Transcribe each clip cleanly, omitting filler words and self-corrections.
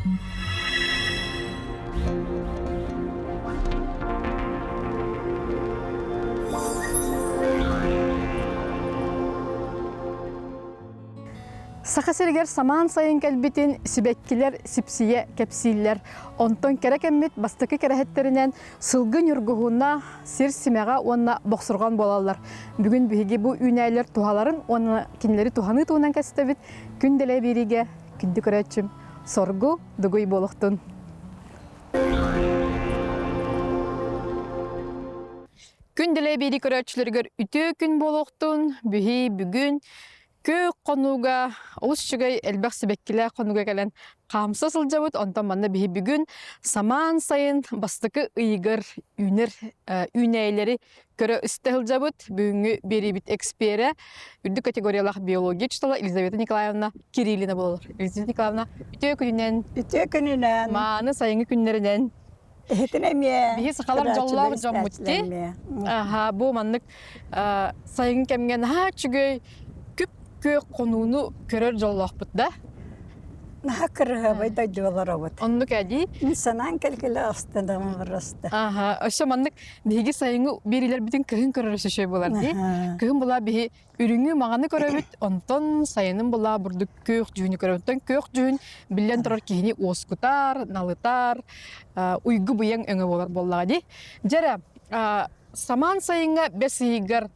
Саха сиригэр самаан сайын кэлбитин сибэккилэр сипсийэ кэпсииллэр. Онтон кэрэ кэммит бастакы кэрэһиттэринэн сылгы ньургуһуна, сир симэҕэ уонна бохсурҕан буолаллар. Бүгүн биһиги бу үүнээлэр туһаларын уонна кинилэри туһаныы туһунан кэстэбит. Күн дэлэ биэриигэ күндү көрөөччүм соргу дугуй буолуохтун. Күн дэлэ биэрии көрөөччүлэригэр үтүө күн буолуохтун. Бүһи бүгүн Күөх хонууга олус үчүгэй элбэх сибэккилээх хонууга кэлэн хаамса сылдьабыт. Онтон манна биһи бүгүн самаан сайын бастакы ыйыгар үүнэр үүнээйилэри көрө истэ сылдьабыт. Бүгүҥҥү биэриибит эксперэ үрдүк категориялаах биология учуутала Елизавета Николаевна Кириллина буолар. Елизавета Николаевна, үтүө күнүнэн! Үтүө күнүнэн! Мааны сайыҥҥы күннэринэн! Иһитин эмиэ. Биһи сахалар дьоллоох дьоммут дии. Аха, бу маннык сайын кэмҥэ наһаа үчүгэй күп күөх хонууну көрөр дьоллоохпут да. Наһаа кырыһабай дойду олоробут. Оннук эдии. Мин санаан кэлгилэ астынамын просто. Аха, өссө маннык биһиги сайыҥҥы биэриилэрбитин кыһын көрөр өссө буолар дии. Кыһын була биһи Үрүҥү маҥаны көрөбүт, онтон сайынын була бурдук күөх дьүһүнү көрөбүт. Онтон күөх дьүһүн биллэн турар киһини уоскутар, налытар, уйгу быйаҥ өҥө буолар буоллаҕа дии. Дьэ эрэ, самаан сайыҥҥа бэс ыйыгар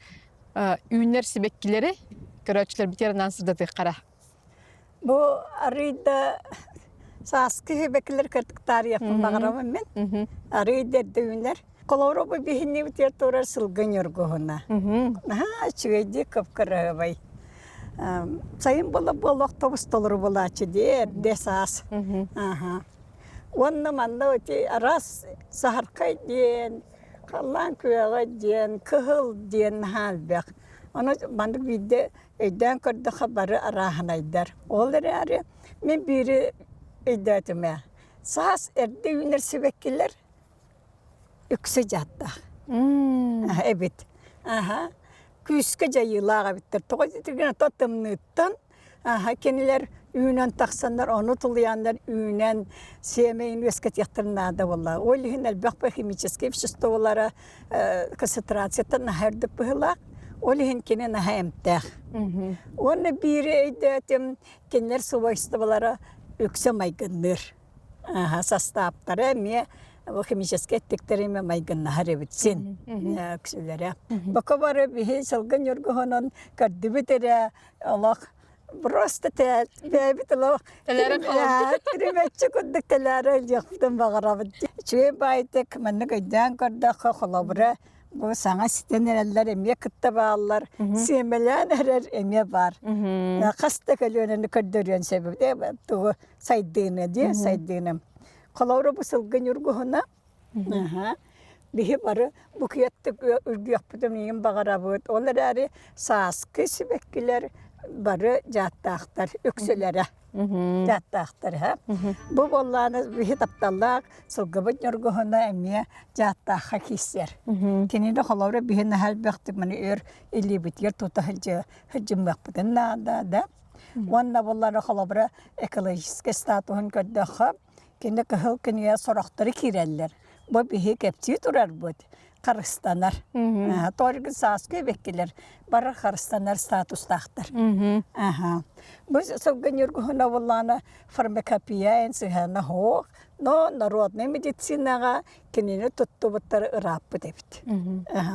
үүнэр сибэккилэри көрөөччүлэрбитигэр анаан сырдатыахха эрэ. Бу арыый да сааскы сибэккилэр кырдык таарыйыахпын баҕарабын мин. Арыый да эрдэ үүнэр. Холобура бу биһиннибитигэр турар сылгы ньургуһуна. Наһаа үчүгэйдик кып-кыраһыабай. Сайын буола буола автобус толору буолааччы дии эрдэ саас. Аха. Уонна манна ити араас саһархай диэн, халлаан күөҕэ диэн, кыһыл диэн наһаа элбэх. Ону маннык биирдэ Өйдөөн көрдөххө бары арааһынайдар. Ол эрээри мин биири өйдөөтүм ээ. Саас эрдэ үүнэр сибэккилэр үксэ дьааттаах эбит. Аха. Күүскэ дьайыылаах эбиттэр. Тоҕо диэтэргин ото тымныыттан аха кинилэр үүнэн тахсаннар, ону тулуйаннар үүнэн сиэмэйин үөскэтиэхтэрин наада буолла. Ол иһин элбэх химическэй веществолара концентрацията наһаа үрдүк быһыылаах. Ол иһин кини наһаа эмтээх. Уонна биири өйдөөтүм, кинилэр свойстволара үксэ майгынныыр. Састааптара эмиэ химическэй эттиктэр эмиэ майгыннаһар эбит син үксүлэрэ. Бока бары биһи сылгы ньургуһунун көрдүбүт эрэ олох Просто бэйэбит олох тирибэччи курдук тэлээрэ илдьиэхпитин баҕарабыт. Үчүгэй баайтык маннык өйдөөн көрдөххө холобура бу саҥа ситэн эрэллэр эмиэ кытта бааллар, сиэмэлээн эрэр эмиэ баар. Хас да көлүөнэни көрдөрүөн сөп тугу сайдыыны дии сайдыыны. Холобура бу сылгы ньургуһуна Биһи бары букеттык үргүөхпүтүн миигин баҕарабыт. Ол эрээри сааскы сибэккилэр бары дьааттаахтар, үксүлэрэ дьааттаахтар. Бу буоллааны биһи тапталлаах сылгыбыт ньургуһуна эмиэ дьааттаахха киирсэр. Кинини холобура биһи наһаа элбэхтик маны өр илиибитигэр тута сылдьымыахпытын наада да. Уонна буоллааны холобура экологическай статуһун көрдөххө Кини кыһыл кинигэ сорохторо киирэллэр. Бу биһи кэпсии турарбыт харыстанар. Только сааскы эбэккилэр бары харыстанар статустаахтар. Бу сылгы ньургуһуна буллаана фармакопия сыһыана суох, но народнай медицинаҕа кинини туттубуттары ырааппыт эбит.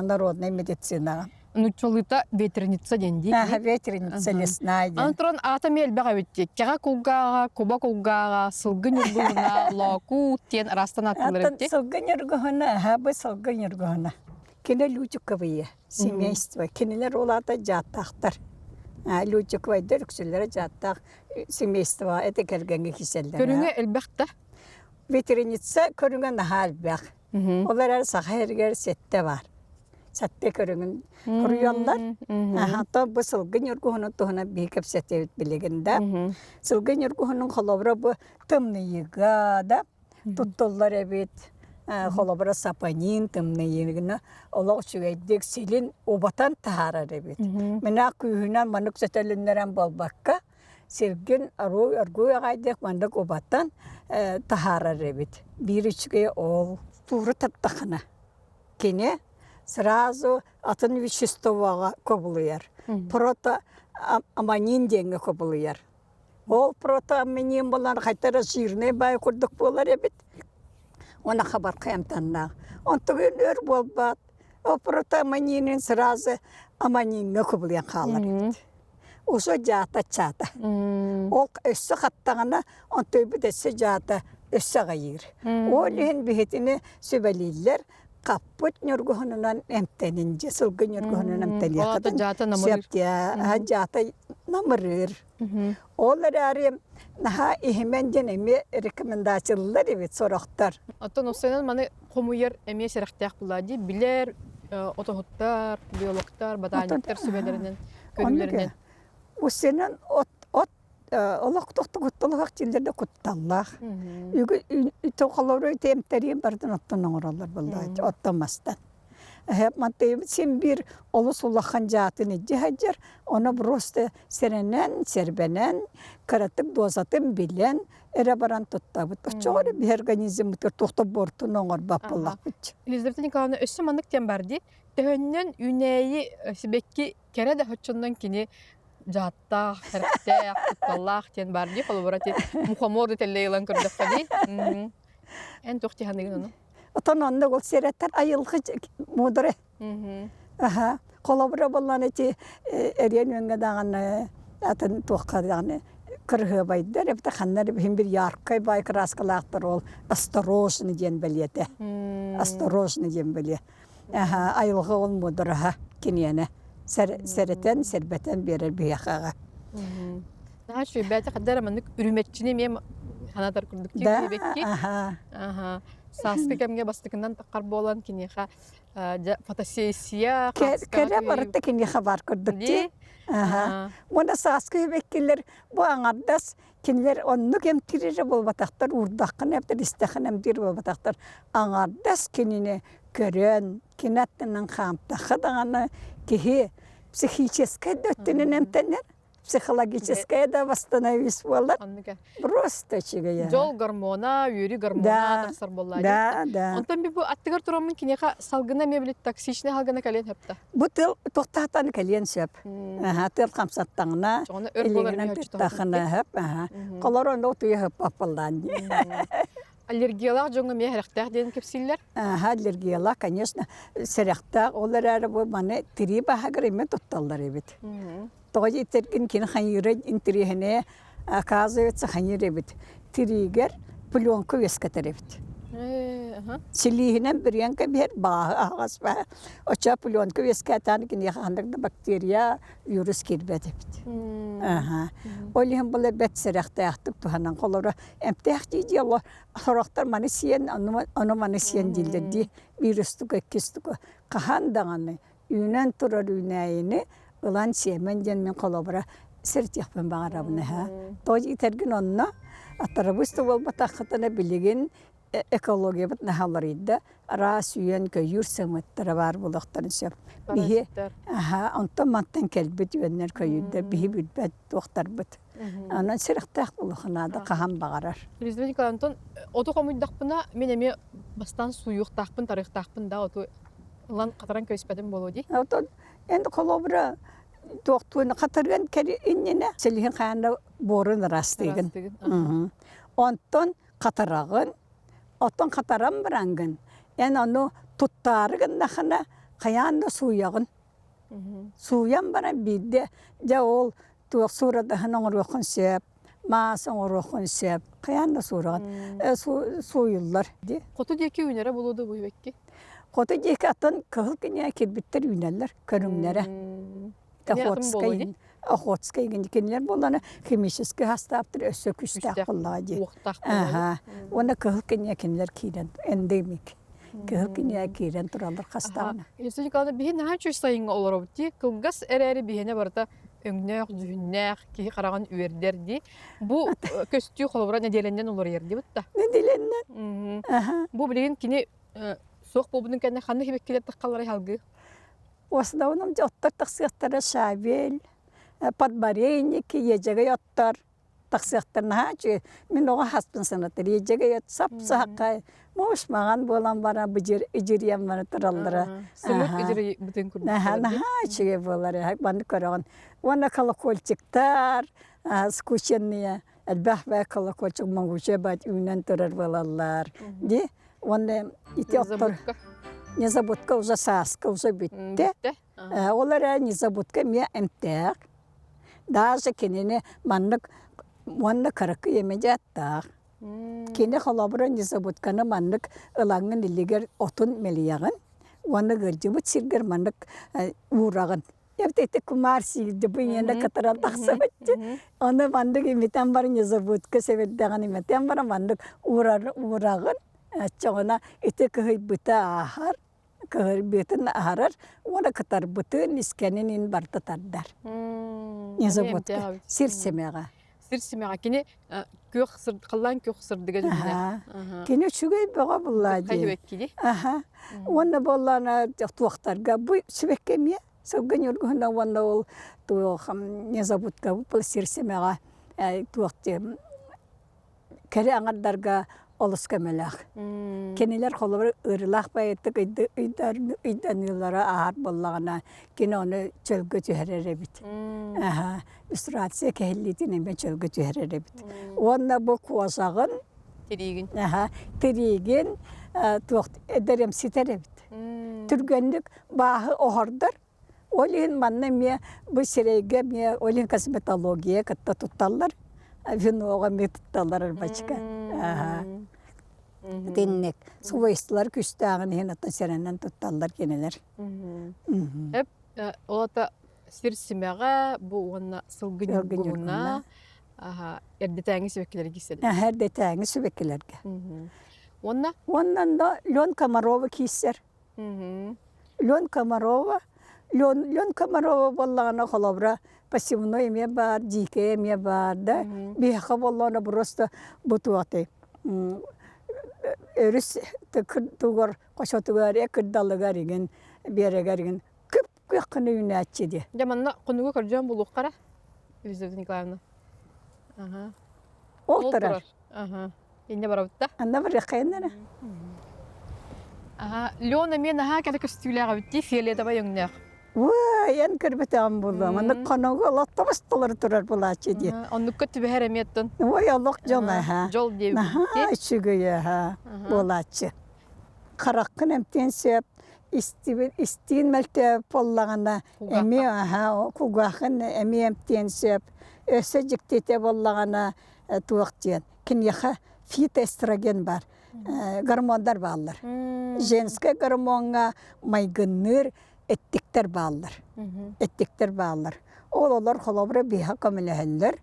Народнай медицинаҕа. Нуччалыыта ветреница диэн дии. Аха, ветреница лесная диэн. Аны туран аата эмиэ элбэх эбит дии. Кэҕэ кулгааҕа, куба кулгааҕа, сылгы ньургуһуна, лоокуут диэн араастан ааттыыллар эбит дии. Сылгы ньургуһуна, аха, бу сылгы ньургуһуна. Кини лютиковые семейство. Кинилэр ол аата дьааттаахтар. Лютиковайдар үксүлэрэ дьааттаах семейство это кэргэҥҥэ киирсэллэр. Көрүҥэ элбэх да? Ветреница көрүҥэ наһаа элбэх. Ол эрээри саха сиригэр сэттэ баар. Сэттэ көрүҥүн хоруйаллар. Аха, бу сылгы ньургуһунун туһунан биһи кэпсэтэбит билигин да. Сылгы ньургуһунун холобура бу тымныйыыга да туттуллар эбит. Холобура сапонин тымныйыыны олох үчүгэйдик силин убатан таһаарар эбит. Мина күүһүнэн маннык сөтөлүннэрэн буолбакка. сиргин оргууй оргууй аҕайдык маннык убатан таһаарар эбит. Биир үчүгэй ол туура тартахына кини сразу атын веществоҕа кубулуйар. Протоаммонин диэҥҥэ кубулуйар. Ол протоаммонин буолан хайта эрэ жирнэй баай курдук буолар эбит. Уонна хабархай амтаннаах. Онтугун өр буолбат. Ол протоаммонинын сразу аммониҥҥа кубулуйан хаалар эбит. Усу дьаата чаата. Ол өссө хаттаҕына онтуйбут өссө дьаата өссө аҕайыыр. Ол иһин биһитини сүбэлииллэр хаппыт ньургуһунунан эмтэнин дьэ сылгы ньургуһунунан эмтэниэххитин дьаата намырыыр. сөп дьаата намырыыр. Ол эрээри наһаа иһимэн диэн эмиэ рекомендациялар эбит сорохтор. Оттон уопсайынан маны хомуйар эмиэ сэрэхтээх буолла дии. Билэр отоһуттар, биологтар, ботаниктар сүбэлэринэн, көрүүлэринэн. Уопсайынан от от олох тохтугутталаах дьиллэрде кутталлаах. Холоруй тэмтэриин барытын оттон оҥороллор буоллаа оттон мастан. Мантыйбыт син биир олус улахан дьаатын илдьэ сылдьар, ону просто сэрэнэн, сэрбэнэн, кыратык дозатын билэн эрэ баран туттабыт. Оччоҕо эрэ биһи организммытыгар туох да буортуну оҥорбот буоллахпыт. Елизавета Николаевна, өссө маннык диэн бар дии. Төһөннөн үүнээйи сибэкки кэрэ да оччоннон кини дьааттаах, сэрэхтээх, кутталлаах диэн баар дии. Холобура, ити мухомор да тэллэй ылан көрдөххө дии. Эн туох дии саныыгын ону? Отон оннук ол сирэттэр айылҕа муударай. Аха. Холобура буоллаан ити эриэн үөҥҥэ даҕаны атын туохха даҕаны кырыһыабайдар эбэтэр ханна эрэ иһин бир яркай баай краскалаахтар ол осторожно диэн бэлиэтэ. Осторожно диэн бэлиэ. Аха, айылҕа ол муудараһа киниэнэ сэрэтэн, сэрбэтэн биэрэр биһиэхэҕэ. Наһаа үчүгэй бэйэтэ ханна эрэ маннык үрүмэччини эмиэ санатар курдук Да, диэбикки. аха. Аха. Сааскы кэмҥэ бастакынан таххар буолан киниэхэ дьэ фотосессия хаартыскаҕа Кэрэ түһүү барыта киниэхэ баар курдук дии. дии. Аха. Уонна сааскы үбэккилэр бу аҥардас кинилэр оннук эмтиир буолбатахтар, уурдаххына эбэтэр истэххинэ эмтиир буолбатахтар. Аҥардас кинини көрөн, кини аттынан хаамтахха даҕаны киһи психическэй да өттүнэн эмтэнэр, психологическая да восстановись буолар. Просто үчүгэй. Дьол гормона, үөрүү гормона Да, тахсар буоллаа да, да. Онтон би бу аттыгар тураммын киниэхэ салгына эмиэ били токсичный салгына кэлиэн сөп Бу тыл туохтаатан кэлиэн сөп. Аха, тыл хамсаттаҕына, Чоҕуна өр буолар илиҥинэн эмиэ туттахына сөп. Аха. Холор онно утуйа сыппаппаллаан дии. Аллергиялаах дьоҥҥо эмиэ сэрэхтээх диэн кэпсииллэр. Аха, аллергиялаах, конечно, сэрэхтээх. Ол эрээри бу маны тирии баһыгар эмиэ тутталлар эбит. Тоҕо диэтэргин кини хайыыра интэриэһинэйэ оказывается хайыыр эбит. Тириигэр пленка үөскэтэр эбит. Силииһинэн бүрүйэн кэбиһэр бааһы аһаҕас бааһы. Оччо пленка үөскээтээн киниэхэ ханнык да бактерия, вирус киирбэт эбит. Аха. Ол иһин была бэрт сэрэхтээхтик туһанан холоро эмтээх дии дии сорохтор маны сиэн, ону маны сиэн дииллэр дии. Вирустука, иккистука хаһан даҕаны үүнэн турар үүнээйини ылан сиэмэн диэн мин холобура сиртиэхпин баҕарабын эһэ. Тоҕо диэтэргин онно аттарабыс да буолбатаххытына билигин экологиябыт наһаа уларыйда. Араас үөн-көйүүр сымыттара баар буолуохтарын сөп. Биһи аха онтон мантан кэлбит үөннэр көйүүрдэр биһи билбэт туохтарбыт. Онон сүрэхтээх буолуохха наада хаһан баҕарар. Елизавета Николаевна, онтон оту хомуйдахпына мин эмиэ бастаан сууйуохтаахпын, тарыахтаахпын да оту ылан хатаран көспөтүм буолуо дии. Отон эн холобура туохтуун хатарыан кэри иннинэ силиһин хаана буорун ыраастыыгын. Онтон хатараҕын, оттон хатаран бараҥгын эн ону туттаары гыннахына хайаан да сууйаҕын. Сууйан баран биирдэ дьэ ол туох суурадаһын оҥоруоххун сөп, маас оҥоруоххун сөп, хайаан да суураҕын сууйуллар дии. Хоту диэки үүнэрэ буолуо да буйбекки? Хоту диэки атын кыһыл кинигэ кирбиттэр үүнэллэр көрүҥнэрэ. Охотскай Охотскай кинилэр буоллана химический састааптар өссө күүстээх буоллаҕа дии. Аха. Уонна кыһыл кинигэ кинилэр киирэн эндемик. Кыһыл кинигэ киирэн тураллар хастаҕына. Елизавета Николаевна, биһи наһаа үчүгэй сайыҥҥа олоробут дии. Кылгас эрээри биһиэнэ барыта өҥнөөх, дьүһүннээх, киһи хараҕын үөрдэр дии. Бу көстүү холобура нэдиэлэннэн уларыйар диэбит да. Нэдиэлэннэн? Бу билигин кини суох буолбутун кэннэ ханна сибэккилэр таххалларай салгыы? Основном оттор тахсыахтара шабель, Подборейники, иэдьэгэй оттор тахсыахтар наһаа үчүгэй. Мин оҕо хаспын санатар. Иэдьэгэй от сап-сахай, муус маҥан буолан баран быдьыр идьириэн бара тураллара. Сымык идьирийбитин курдук. Наһаа үчүгэй буолар. Маннык көрөҕүн. Уонна колокольчиктар, скученные, элбэх бай колокольчик могучая бать үүнэн турар буолаллар. Ди уонна ити оттор незабудка уже сааска уже бүттэ. Ол эрэ незабудка эмиэ эмтээх. Даже кинини маннык уонна кыракый эмэдьааттаах. Кини холобура незабудканы маннык ылаҥҥын илигэр отун мэлийэҕин уонна ыалдьыбыт сиргэр маннык уураҕын. Эбэтэр кумаар сиирди бу ийэнэ кытаран тахсыбыт. Ону маннык имитэн баран незабудка сэбирдэҕин имитэн баран маннык уурар уураҕын. Оччоҕуна ити кыһыйбыта ааһар. Кыһырбытын аһарар уонна кытарбытын искэнин ин барыта тардар. Незабудка сир симэҕэ. Сир симэҕэ кини күөх халлаан күөх сырдыга дьүһүнэ. Кини үчүгэй бөҕө буллаа дии. Аха. Уонна буоллаана туохтарга бу сибэкки эмиэ сылгы ньургуһуна уонна ол туох незабудка бу сир симэҕэ туох кэрэ аҥардарга олус көмөлөөх. Кинилэр холобур ыарыылаах байыттык ыйданыылара ааһар буоллаҕына, кини ону чөлгө түһэрэр эбит. Иллюстрация кэһиллиитин эмиэ чөлгө түһэрэр эбит. Уонна бу куосаҕын тириигин тириигин туох эдэрэмситэр эбит. Түргэнник бааһы оһордор Ол иһин манна эмиэ бу сирэйгэ эмиэ ол иһин косметология кытта тутталлар. Виноҕа эмиэ тутталлар арбачка. Итинник свойстволар күстээҕин иһин атын сэрэнэн тутталлар кинилэр. Эп олата сир симэҕэ бу уонна сылгы ньургуһуна эрдэтээҥи сибэккилэргэ киирсэллэр. Эрдэтээҥи сибэккилэргэ. Уонна Уонна Лен Комарова киирсэр. Лен Комарова, Лен, Лен Комарова буоллаҕына холобура пассивной эмиэ баар, дьиикэй эмиэ баар да. Биһиэхэ буоллаҕына просто бу туохтай өрүс тугар хочотугар э кырдалыгар игин биэрэгэр игин күп-күөх гына үүнээччи дии. Дьэ манна хонугу көрдьөөн булуоххара Елизавета Николаевна. Аха. Ол турар. Аха. Иннэ барабыт да? Анна барыаххайын эрэ. Аха, Леон эмиэ наһаа кэрэ көстүүлээх эбит дии, фиолетовай өҥнөөх. Уой, эн көрбөтөҕүм буолуо. Маннык хонугу олохтомус толору турар булааччы дии. Оннукка түбэһэр эмиэ оттон. Ой, олох дьол аха. Дьол диэбит. Наһаа үчүгэй аха буолааччы. Хараххын эмтиэн сөп, истибит истиин мөлтөөбүт буоллаҕына эмиэ аха кугаахын эмиэ эмтиэн сөп. Өссө дьиктитэ буоллаҕына туох диэн киниэхэ фитоэстроген бар гормондар бааллар. Женскэй гормоҥҥа майгынныыр эттиктэр бааллар. Эттиктэр бааллар. Ол олор холобура биһиэхэ көмөлөһөллөр.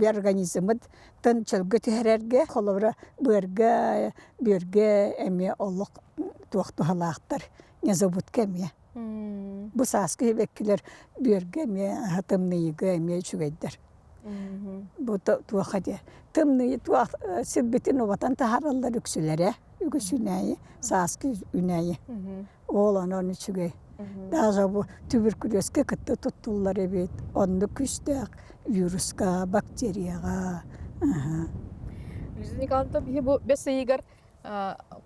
Организмыт тын чөлгө түһэрэргэ, холобура быарга, бүөргэ эмиэ олох туох туһалаахтар. Незабудка эмиэ. Бу сааскы сибэккилэр бүөргэ эмиэ тымныйыга эмиэ үчүгэйдэр. Бу туоха диэ тымныы туох сирбитин убатан таһаараллар үксүлэрэ үгүс үүнээйи сааскы үүнээйи ол онон үчүгэй даже бу туберкулезка кытта туттуллар эбит оннук күүстээх вируска бактерияҕа Лиза Николаевна биһи бу бэс ыйыгар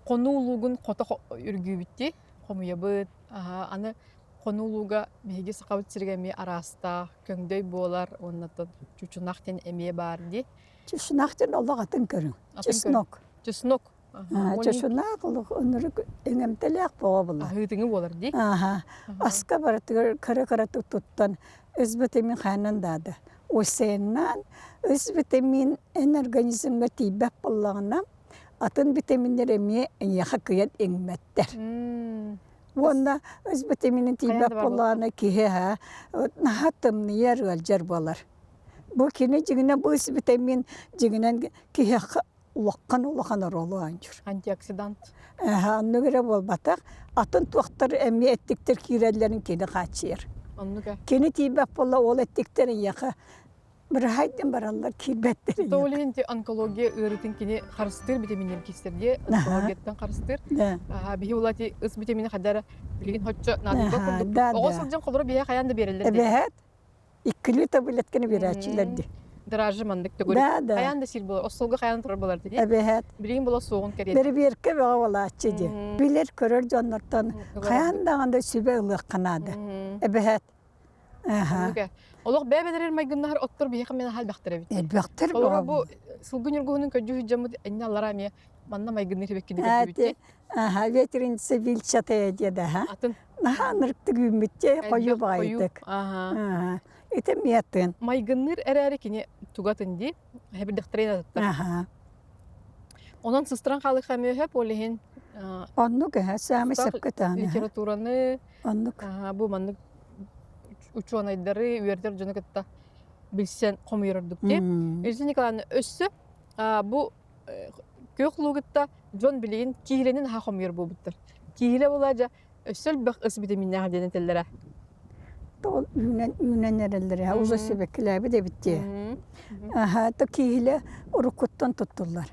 хонуу луугун хото үргүүбүттии хомуйабыт аны хонуу лууга биһиги сахабыт сиригэр эмиэ араастаах көҥдөй буолар уонна чучунах диэн эмиэ баар дии. Чучунах диэн олох атын көрүҥ. Чеснок. Чеснок. Чечунах олох ынырык иҥэмтэлээх боҕо буолар. Аһыытыҥы буолар дии. Аха. Аска барытыгар кыра-кыратык туттан үс витамин хаанан даада. Усеннан үс витамин эн организмҥа тиийбэт буоллаҕына атын витаминнэр эмиэ эйиэхэ кыйан иҥмэттэр. Уонна өс витаминин тиийбэт буоллаҕына киһи наһаа тымныйар, ыалдьар буолар. Бу кини дьиҥинэн бу ыс витамин дьиҥинэн киһиэхэ улахан улахан оруолу оонньуур. Антиоксидант. Оннук эрэ буолбатах. Атын туохтар эмиэ эттиктэр киирэллэрин кини хааччыйар. Оннук ээ. Кини тиийбэт буолла ол эттиктэр эйиэхэ быраһайдын бараллар киирбэттэр То ол иһин онкология ыарыытын кини харыстыыр витаминнэр киирсэр дии онкологияттан харыстыыр биһи улати ыс витамини хадара билигин хоччо наадыйбат курдук оҕо сылдьан холоро биһи хайаан да биэрэллэр эбэһэт. Иккилии таблетканы биэрээччилэр дии. Дражы маннык төгүрүк. Да, да. Хайаан да сир буолар. Остуолга хайаан турар буолар дии. Эбэһээт. Билигин була суоҕун кэриэтэ. Бэрэбиэркэ бөҕө буолааччы дии. Билэр көрөр дьоннортон хайаан даҕаны сүбэ ылыахха наада. Эбэһээт. Аха. Олох бэйэ-бэйэлэрин майгыннаһар оттор биһиэхэ мин аһа элбэхтэр эбит. Элбэхтэр Олоро бу сылгы ньургуһунун көдьүүһү дьоммут инне аллара эмиэ манна майгынныыр эбиккини көрдүбүт Аха, ветреница вильчатая диэдэ, аха. Атын. Наһаа ынырыктык үүммүттэ, хойуу баҕайытык. Аха. Ити эмиэ атын. Майгынныыр эрээри кини тугатын дии, хэбирдэхтэрин атыттар. Аха. Онон сыстыран хаалыахха эмиэ сөп, ол иһин Оннук эһэ, саамай сөпкө тааны. Литератураны, Оннук. бу маннык учуонайдары, үөрдэр дьону кытта билсэн хомуйар ордук дии. Елена Николаевна өссө бу күөх луугутта дьон билигин кииһилэнин аһа хомуйар буолбуттар. Кииһилэ буолаа дьэ өссө элбэх ыс битэмииннээх диэн этэллэрэ. Ол үүнэн үүнэн эрэллэрэ уза сибэккилээбит эбит дии. Аха то кииһилэ уруккуттан туттуллар.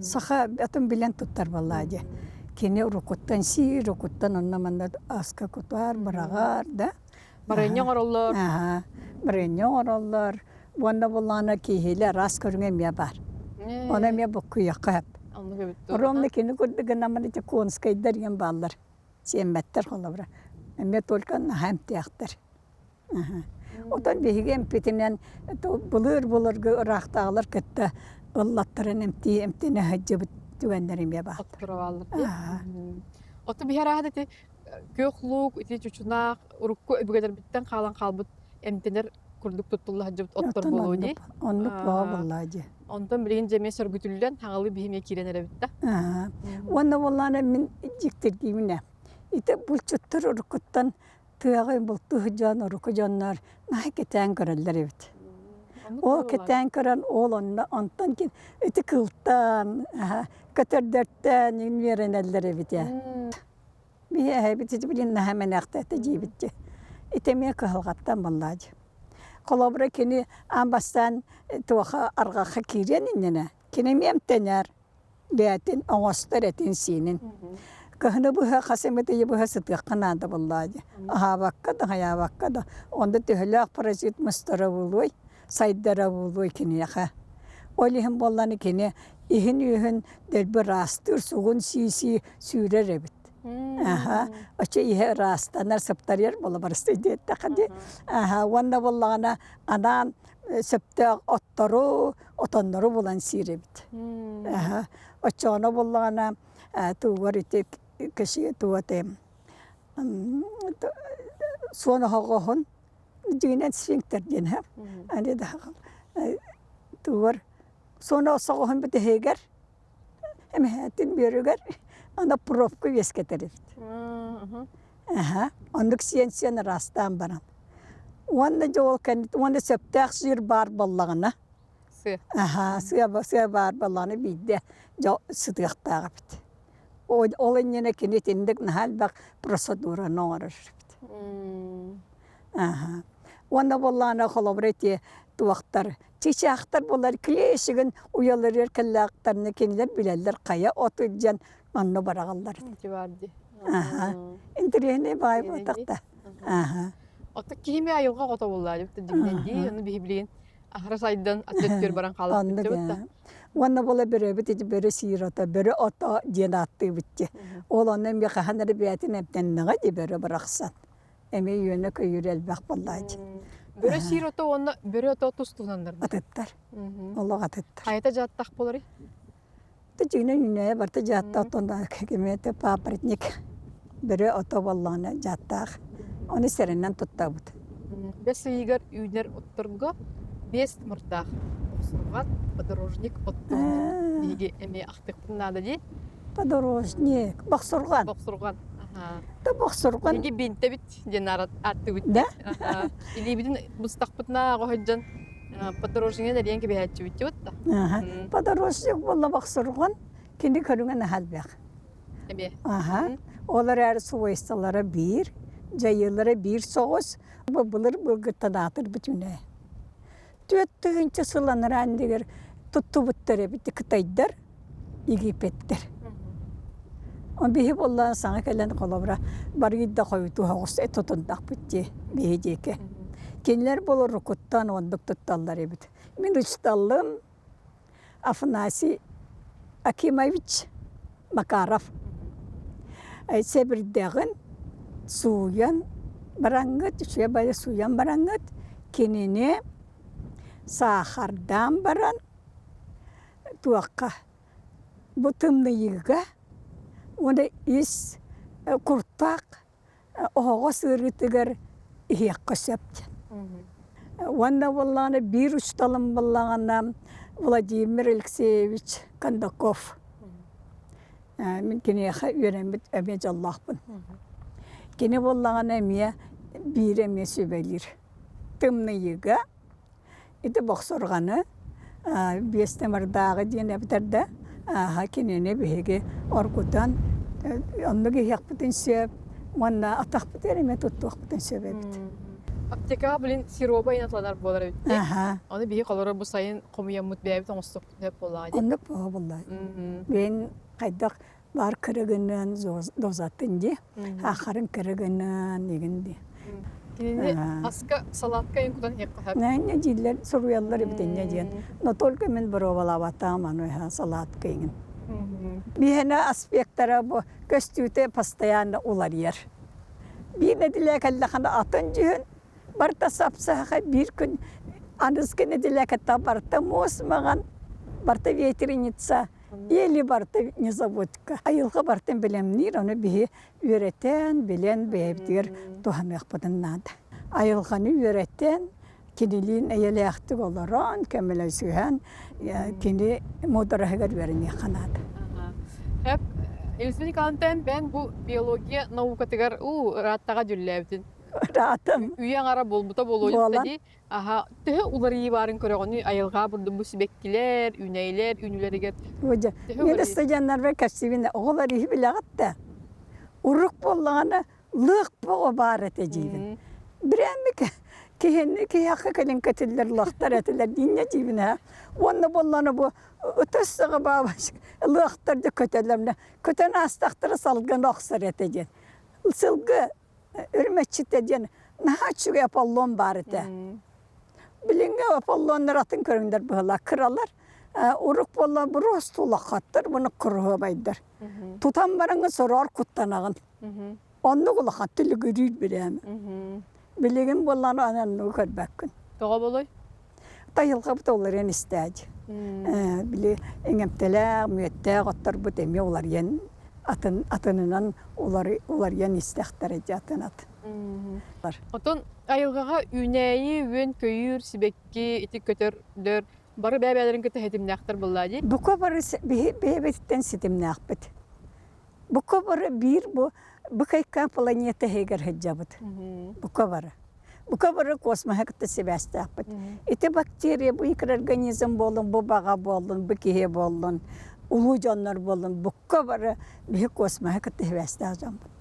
Саха атын билэн туттар буоллаа дии. Кини уруккуттан сиир, уруккуттан онно-манна аска кутар, быраҕар да. Барыанньа оҥороллор. Аха, барыанньа оҥороллор. Уонна буллаҕына киһилэ араас көрүҥэ эмиэ баар. Ону эмиэ буккуйуохха сөп. Оннук эбит дуо? Ровно кини курдук гынаммын ити конскайдар диэн бааллар. Сиэммэттэр холобура. Эмиэ только наһаа эмтээхтэр. Отон биһиги эмпитинэн былыр-былыргы ыраахтааҕылар кытта ыллаттаран эмтии эмтэнэ сылдьыбыт түгэннэр эмиэ бааллар. Отторо бааллар дии. Оту биһи арааһа ити күөх луук, ити чучунаах урукку өбүгэлэрбиттэн хаалан хаалбыт эмтэнэр курдук туттулла сылдьыбыт оттор Оттон буолуо дии. оннук, оннук бөҕө буоллаа дии. Онтон билигин дьэ эмиэ сөргүтүллэн, хаҥалыы биһи эмиэ киирэн эрэбит да. Уонна буоллаҕына мин дьиктиргиибин ээ. Ити булчуттар уруккуттан тыаҕа бултуу сылдьан урукку дьоннор наһаа кэтээн көрөллөр эбит. Ол кэтээн көрөн ол онно онтон ити кылтан, көтөрдөртөн үөрэнэллэр эбит ээ. Биһи эһэбит ити билин наһаа мэнээхтээтэ диибит дии. Ити эмиэ кыһалҕаттан буоллаа дии. Холобура кини аан бастаан туоха арҕахха киириэн иннинэ кини эмиэ эмтэнэр, бэйэтин оҥостор этин-сиинин. Кыһыны быһа хас эмит ыйы быһа сытыахха наада буоллаа дии. Аһаабакка да, хайаабакка да. Онно төһөлөөх паразит мустара буолуой, сайдара буолуой киниэхэ. Ол иһин буоллаҕына кини иһин-үөһүн дэлби ыраастыыр, сугун сии-сии сүүрэр эбит. Аха, оччо иһэ ыраастанар, сыптарыйар буола барыстый диэттэххэ дии. Аха, уонна буоллаҕына анаан сөптөөх оттору, отоннору булан сиир эбит. Аха, оччоҕуна буоллаҕына туугар ити кэши туга суон оһоҕоһун дьиҥинэн сфинктер диэн аны да тугар суон оһоҕоһун бүтэһигэр эмэһээтин бүөрүгэр аны пробка үөскэтэр эбит. Аха, оннук сиэн-сиэн ыраастаан баран. Уонна дьэ ол кэнниттэн уонна сөптөөх сыыр баар буоллаҕына, Сыа. аха, сыа, сыа баар буоллаҕына биирдэ дьэ сытыахтаах эбит. Ол иннинэ кини итинник наһаа элбэх процедураны оҥорор эбит. Аха. Уонна буоллаҕына холобура ити туохтар чычаахтар буолар клещигин уйаларыгар кэллэхтэринэ кинилэр билэллэр хайа от илдьэн манна бараҕаллар. Баар дии. Аха. Интэриэһинэй баай буолтах да. Аха. Оттон киһи айылҕа оҕото буоллаа дьиҥинэн дии. Ону биһи билигин аһара сайдан аттыттыыр баран хаалбыт да. Уонна буола бөрөбүт ити бөрө сиир ото, бөрө ото диэн ааттыыбыт дии. Ол онно эмиэ хаһан эрэ бэйэтин эмтэннэҕэ дии бөрө барахсан. Эмиэ үөнэ-көйүүрэ элбэх буоллааччы. Бөрө сиир ото уонна бөрө ото тус-туһунаннар. Атыттар. Олох атыттар. Хайата дьааттах буоларый? Дьиҥинэн үүнээйи барыта дьааттаах оттон кимиэтэ папоротник бөрө ото буоллаҕына дьааттаах. Ону сэрэнэн туттабыт. Бэс ыйыгар үүнэр отторго биэс тымырдаах охсурҕан подорожник оттуун биһиги эмиэ ахтыахпын наада дии. Подорожник, бохсурҕан. Бохсурҕан. Да бохсурҕан. Биһиги бинтэбит диэн ааттыыбыт. Да? Илиибитин быстахпытына оҕоһойдьон подорожнигын эрийэн кэбиһээччибит дии да. Подорожник буолла бохсурҕан кини көрүҥэ наһаа элбэх. Эмиэ. Аха. Ол эрээри свойстволара биир, дьайыылара биир соҕус. Бу былыр былыргыттан аатырбыт үнэ. 4000 сыл анараа иннигэр туттубуттар эбит кытайдар Египеттэр. Биһи буоллаҕына саҥа кэлэн холобура барыйда хойутуу соҕус тутуннахпыт дии биһи диэки. Кинилэр болорукуттан оннук тутталлар эбит. Мин учууталым Афанасий Акимович Макаров сэбирдэҕин сууйан бараҥҥыт, үчүгэй баҕайы сууйан бараҥҥыт, кинини саахардаан баран туохха бу тымныйыыга уонна ис куртах оһоҕос ыарыытыгар иһиэххэ сөп диэн. Уонна буоллаҕына биир учууталым буоллаҕына Владимир Алексеевич Кондаков. Мин киниэхэ үөрэммит эмиэ дьоллоохпун. Кини буоллаҕына эмиэ биир эмиэ сүбэлиир. Тымныйыыга Ити бохсурҕаны биэс тымырдааҕы диэн эбитэр да, ааһа кинини биһиги оргутан оннук иһиэхпитин сөп уонна атахпытыгар эмиэ туттуохпутун сөп эбит. Аптекаҕа блин сироба инатланар буолар эбит дии. Ону биһи холоро бу сайын хомуйаммыт бэйэбит оҥостуохпут сөп буоллаҕа дии. Оннук буолла. Бэйэн хайдах баар кырыгынан дозатын дии аахарын кырыгынан игин дии Кинини аска салатка иһин кутан иһиэххэ сөп. Нэ дииллэр суруйаллар эбит инньэ диэн. Но только мин боруобалаабатаҕым аны салатка иҥин. Биһэнэ аспектара бу көстүүтэ постоянно уларыйар. Биир нэдилэ кэллэххинэ атын дьүһүн барыта сапсаха биир күн аныгыскы нэдилэ кытта барыта муус маҕан барыта ветреница Или барыта незабудка. Айылҕа барытын бэлэмниир, ону биһи үөрэтэн, билэн бэйэбитигэр туһаныахпытын наада. Айылҕаны үөрэтэн, кинилиин эйэлээхтик олорон, көмөлөсүһэн, кини муудараһыгар үөрэниэххэ наада. Эп Елизавета Николаевна бэйэн бу биология наукатыгар уу ырааттаҕа дьүллээбитин. Ыраатым. Үйэ аҥара буолбута буолуо дии. Аха, төһө уларыйыы баарын көрөҕүнүй айылҕа бурдук бу сибэккилэр, үүнэйилэр үүнүүлэригэр Дьэ, төһө мен уларыйыы? ыстадьаннарбар кэпсиибин оҕолор иһи билэҕит да урук буоллаҕына лыах боҕо баар этэ диибин. Бирээмик киһини киһиэхэ кэлин кэтиллэр лыахтар этилэр дииннэ диибин ээ. Уонна буоллаҕына бу ытыс саҕа баабас лыахтар да көтөллөр көтөн аастахтара салгын охсор этэ диэн. Сылгы Үрүмэччитэ диэн наһаа үчүгэй Аполлон баар этэ. Билиҥҥи Аполлоннар атын көрүҥнэр быһыылаах кыралар. Урук буолла буруос улахаттар, буну куруһуобайдар. Тутан бараҥҥын сороҕор куттанаҕын. Оннук улахан түлүгүрүүр бирээмэ. Билигин буоллаҕына аны оннугу көрбөккүн. Тоҕо болой? Тайылҕабыт уларыйан истээдь. Били иҥэмтэлээх, мүөттээх отторбут эмиэ уларыйан атын атынынан уларыйан истэхтэрэ дии атын атын. Отон айылҕаҕа үүнээйи, үөн-көйүүр, сибэкки, ити көтөрдөр бары бэйэ-бэйэлэрин кытта ситимнээхтэр буоллаа дии. Бука бары бэйэбититтэн ситимнээхпит. Бука бары биир бу быкайка планета иһигэр сылдьабыт. Бука бары. Бука бары космоһы кытта сибээстээхпит. Ити бактерия бу микроорганизм буоллун, бу баҕа буоллун, бу киһи буоллун, улуу дьоннор буоллун, бука бары биһи космоһы кытта сибээстээх дьоммут.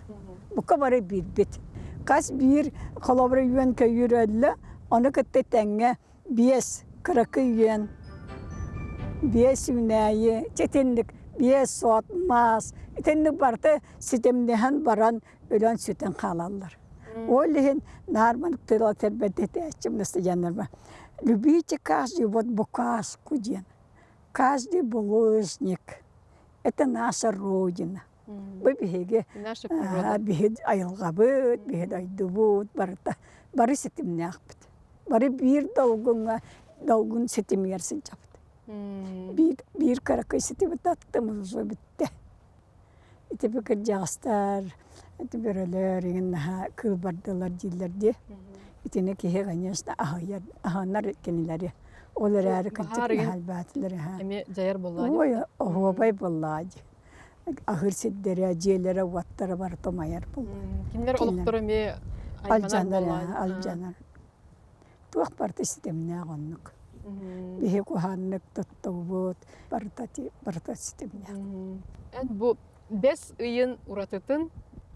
Бука бары биирбит. Хас биир холобура үөн-көйүүр өллө, ону кытта тэҥҥэ биэс кыракый үөн, биэс үүнээйи, итинник биэс сот, маас, итинник барыта ситимниһэн баран өлөн-сүтэн хаалаллар. Ол иһин наар маннык тыла тэрбэтэтээччим настыдьаннарба любите каждый вот букашку диэн каждый булыжник это наша родина Бу биһиги Наша природа. биһи айылҕабыт, биһи дойдубут барыта бары ситимнээхпит. Бары биир долгуҥҥа долгун ситимигэр сылдьабыт. Биир биир кыракый ситимит аттым уже бүттэ. Ити бу кырдьаҕастар, ити бөрөлөр иҥин наһаа кыылбардылар дииллэр дии. Итини киһи, конечно, аһыйар, аһынар кинилэри. Ол эрээри кырдьык Баһаар игин наһаа элбээтилэр аһа. эмиэ дьайар буоллаҕа дии. Ой, оһуобай буоллаҕа дии. Аһыыр сирдэрэ, дьиэлэрэ, уоттара барыта умайар буолла. Кинилэр Кинилэр олохторо эмиэ айманар алдьанар, буоллаҕа алдьанар. Туох барыта ситимнээх оннук. Биһи куһааннык туттубут, барыта барыта ситимнээх. Эн бу бэс ыйын уратытын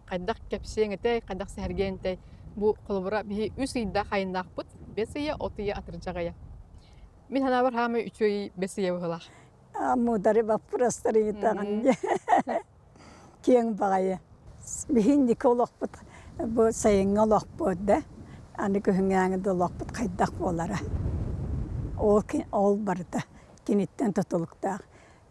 хайдах кэпсиэҥ этэй, хайдах сэһэргиэҥ этэй? Бу холобура биһи үс ыйдаах айыннаахпыт. Бэс ыйа, от ыйа, атырдьах ыйа. Мин санаабар хаамай үчүгэй бэс ыйа быһыылаах. Муудари боппуруостары ыйытаҕын дии. Киэҥ баҕайы. Биһинники олохпут бу сайыҥҥы олохпут да. Аны күһүҥҥээҥи да олохпут хайдах буолара. Ол, ол барыта киниттэн тутулуктаах.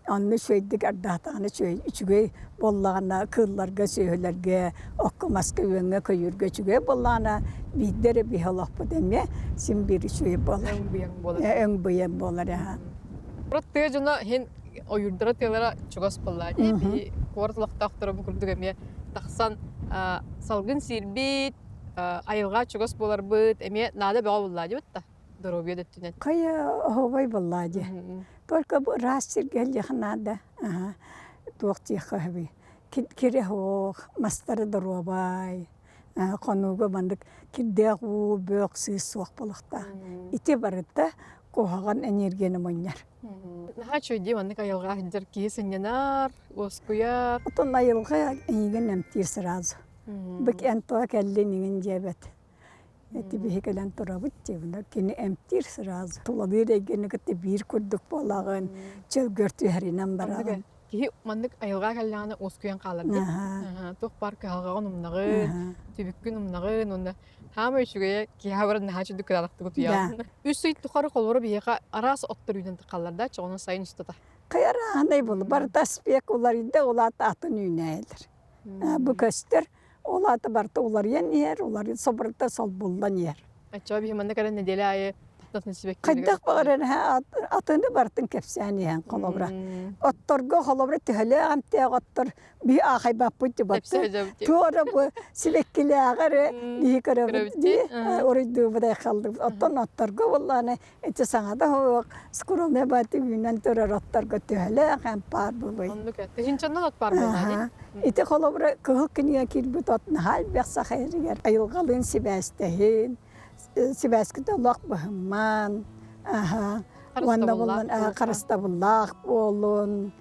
Онно үчүгэйдик ардаатаҕына үчүгэй, үчүгэй буоллаҕына кыылларга, сүөһүлэргэ, окко-маска, үөҥҥэ-көйүүргэ үчүгэй буоллаҕына биирдэ эрэ биһи олохпут эмиэ син биир үчүгэй буолар. Өҥ-быйаҥ буолар. Өҥ-быйаҥ буолар аһа. Урут тыа дьоно иһин ойуурдара тыалара чугас буоллаа дии. Биһи куорат олохтоохторо бу курдук эмиэ тахсан салгын сиирбит, айылҕа чугас буоларбыт эмиэ наада бөҕө буоллаа дии да доруобуйа да өттүнэн. Хайа оһуобай буоллаа дии. Только бу ыраас сиргэ элиэхэ наада. Туох диэххэ сөбүй? Кире суох, мастары доруобай, хонууга маннык кирдээх уу, бөх, сыыс суох буолуохтаах. Ити барыта куһаҕан энергияны мунньар. Наһаа үчүгэй дии маннык айылҕа сылдьар киһи сынньанар, уоскуйар. Отон айылҕа эйигин эмтиир сразу. Бык эн тоҕо кэллин иҥин диэбэт. Эти биһи кэлэн турабыт диэбинэ кини эмтиир сразу. Тулалыыр эйгэни кытта биир курдук буолаҕын, чөлгөр түһэринэн бараҕын. Киһи маннык айылҕа кэллэҕинэ уоскуйан хаалар дии. Туох баар кыһалҕаҕын умнаҕын, түбүккүн умнаҕын уонна хаама үчүгэйэ киһи баран наһаа үчүгэй кытаанахтык утуйаҕын. Үс ый тухары холобура биһиэхэ араас оттор үүнэн тахаллар да, чоҕунан сайын устата. Хайарааһынай буолу барыта аспек уларыйда, ол аата атын үүнээйилэр. Бу көстөр, ол аата барыта уларыйан иһэр, уларый собурда солбуллан иһэр. Оччоҕо биһи манна кэлэн нэдиэлэ аайы Хайдах баҕарар атыны барытын кэпсээн иһэн холобура. Отторго холобура төһөлөөх эмтээх оттор биһи аахайбаппыт дьыбатты. Туора бу сибэккилээҕэр биһи көрөбүт дии уруйдуубут айхаллыбыт. Оттон отторго буоллааны ити саҥата суох скромный баты үүнэн турар отторго төһөлөөх эмп баар буолуой. Оннук тыһыынчаннан от баар буоллаа дии. Ити холобура кыһыл кинигэ киирбит от наһаа элбэх саха сиригэр айылҕалыын сибээстэһин, сибээскит олох быһымман, уонна буллун харыстабыллаах буолун,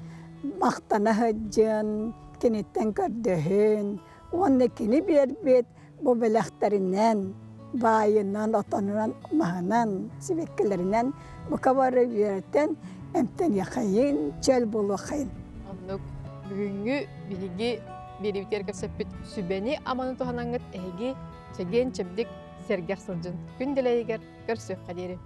махтана сылдьын, киниттэн көрдөһүн уонна кини биэрбит бу бэлэхтэринэн, баайынан, отонунан, маһынан, сибэккилэринэн бука бары үөрэтэн эмтэниэхэйин, чөл буолуоххайын. Оннук бүгүҥҥү биһиги биэриибитигэр кэпсэппит сүбэни-аманы туһанаҥҥыт эһиги чэгиэн-чэбдик сэргэх сылдьын күн дэлэйигэр көрсүөххэ диэри.